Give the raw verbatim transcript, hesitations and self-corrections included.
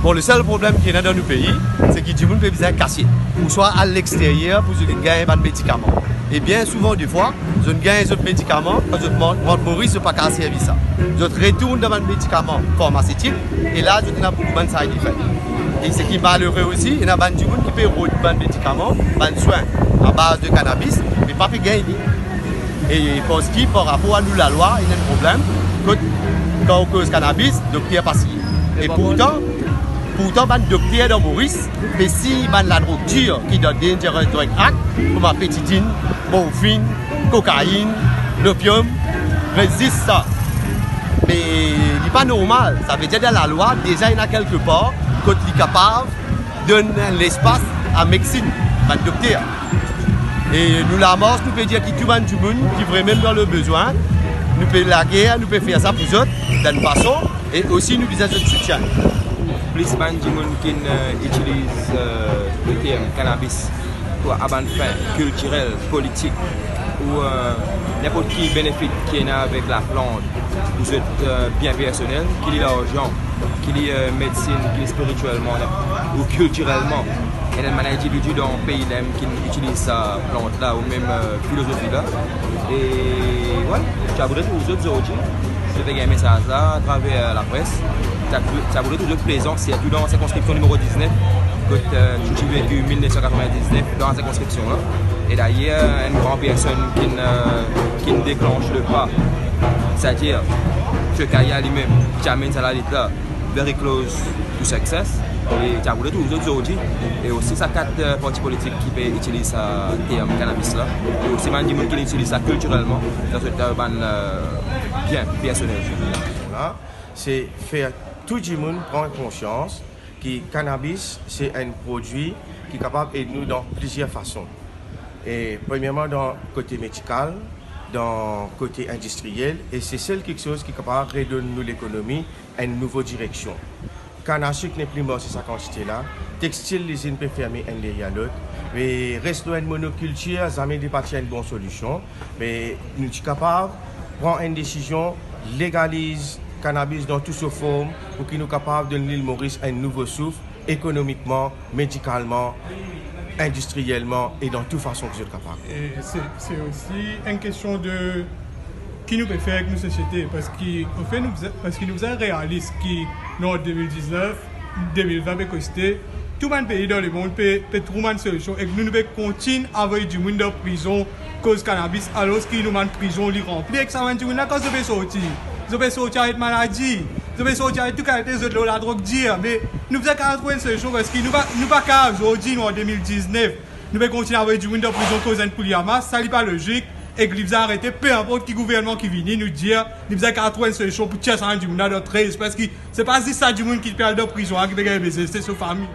Bon, le sel problem ki ena dan nou pei, se ki dimoun pe bizin kasiet, ouswa al lexteryer pou zot gagn bann medikaman. E bien souvan, defwa, zot gagn zot medikaman, kan zot mont, mont Moris, zot pa kav servi sa. Zot retourn dan bann medikaman farmasetik, e la, zot ena boukou bann side effect. E seki malere osi, ena bann dimoun ki pe rod bann medikaman, bann swin a baz de kanabis, me pa pe gagn li. E parski par rapor a nou lalwa, ena enn problem, kot kan ou koz kanabis, dokter pa siy. E pourtan, pourtan bann dokter dan Moris pe siy bann ladrog dir ki dan Dangerous Drug Act, kouma petitin, morfin, kokainn, lopiom, res zis sa. Me li pa normal. Savedir dan lalwa, deza ena kelke par kot li kapav donn lespas a medsin, bann dokter. E nou lamars, nou pe dir ki tou bann dimoun ki vremem dan le bezwin, nou pe lager, nou pe fer sa pou zot, dan enn fason, e osi nou bizin zot soutien. Plis bann dimoun ki, eh, itiliz, eh, le term kanabis pou a bann fin kiltirel, politik, ou, eh, ninport ki benefit ki ena avek laplant pou zot, eh, bien personel, ki li larzan, ki li, eh, medsin, ki li spiritielman, ou kiltirelman. Ena bann individi dan pei la mem ki itiliz sa plant la, ou mem, eh, filozofi la. E, wel, ti a voudre trouv zot zordi, si zot pe gagn mesaz la, atraver, eh, lapres. Ti a, ti a voudre trouv zot prezan, sirtou dan sirkonskripsion nimero diznef, kot, eh, nou ti veki mil nef san katrevin-diznef dan sirkonskripsion la. E dayer, enn gran personn ki, eh, ki deklanse le pa, setadir Sir Kaya limem, ki amenn sa lalit la very close to success. E ti a voudre trouv zot zordi. E osi sa kat, eh, parti politik ki pe itiliz sa term kanabis la. E osi bann dimoun ki itiliz sa kiltirelman dan zot, eh, bann, eh, bien personel. La, se fer tou dimoun pran konsians ki kanabis se enn prodwi ki kapav ed nou dan plizier fason. E premierman dan kote medikal, dan kote indistriel, e se sel kiksoz ki kapav redonn nou lekonomi enn nouvo direksion. Kann a sik nepli marse sa kantite la, textil lizinn pe ferme enn deryer lot, e res lor enn monokiltir zame li pa ti enn bon solision, me nou ti kapav pran enn desizion, legaliz kanabis dan tou so form, pou ki nou kapav donn Lil Moris enn nouvo souf, ekonomikman, medikalman, indistrielman e dan tou fason ki zot kapav. E se, se osi enn kestion de ki nou pe fer avek nou sosiete, parski, anfet, nou bizin, parski nou bizin realis ki nou an de mil diznef, de mil vin pe koste, tou bann pei dan lemond pe, pe trouv bann solision, ek nou, nou pe kontign avoy dimoun dan prizon koz kanabis, alorski nou bann prizon li ranpli ek sa bann dimoun la, kan zot pe sorti, zot pe sorti avek maladi, zot pe sorti avek tou kalite, zot lor ladrog dir, me nou bizin kav trouv enn solision, parski nou pa, nou pa kav zordi, nou an de mil diznef, nou pe kontign avoy dimoun dan prizon koz enn pouli amas, sa li pa lozik, ek li bizin arete, pe inport ki gouvernman ki vini, nou dir, nou bizin kav trouv enn solision pou tir sa bann dimoun la dan trez, parski se pa zis sa dimoun ki pe al dan prizon la ki pe gagn beze, se so fami.